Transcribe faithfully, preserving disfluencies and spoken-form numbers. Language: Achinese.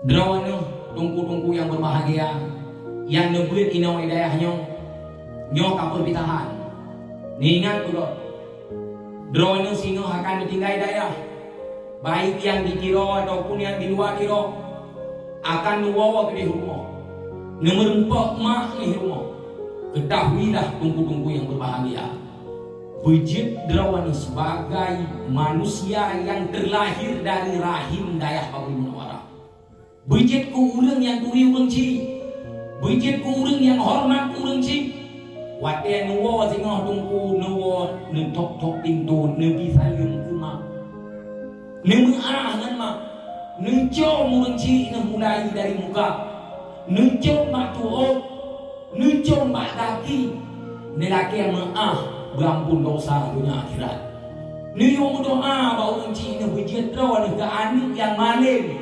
Droeneuh teungku-teungku nyang berbahagia, nyang neubeuet inoe dayah nyoe, nyoe ka peurpisahan. Neuingat beugöt, droeneuh singoh akan neutinggai dayah, baik nyang di Tiro ataupun nyang di luwa Tiro, akan neuwoe keudeh rumoh, neumeurumpok mak neuh rumoh. Keutahuilah teungku-teungku nyang berbahagia, beujeuet droeneuh sebagai manusia nyang teulahé dari rahim dayah Babul Munawwarah. Beujeuet keu ureuëng nyang turi ureuëng chik, beujeuet keu ureuëng nyang horeumat keu ureuëng chik. Watée neuwoe singoh teungku, neuwoe neuthok-thok pintoe, neubi saleuem keu mak. Neumeuáh ngon mak, neucom ureuëng chik neuh mulai dari muka, neucom bak tuôh, neucom bak gaki, neulakée meuáh beuampôn desya donya akhirat. Neuyue meudoá bak ureuëng chik neuh beujeuet droeneuh keu aneuëk nyang malém,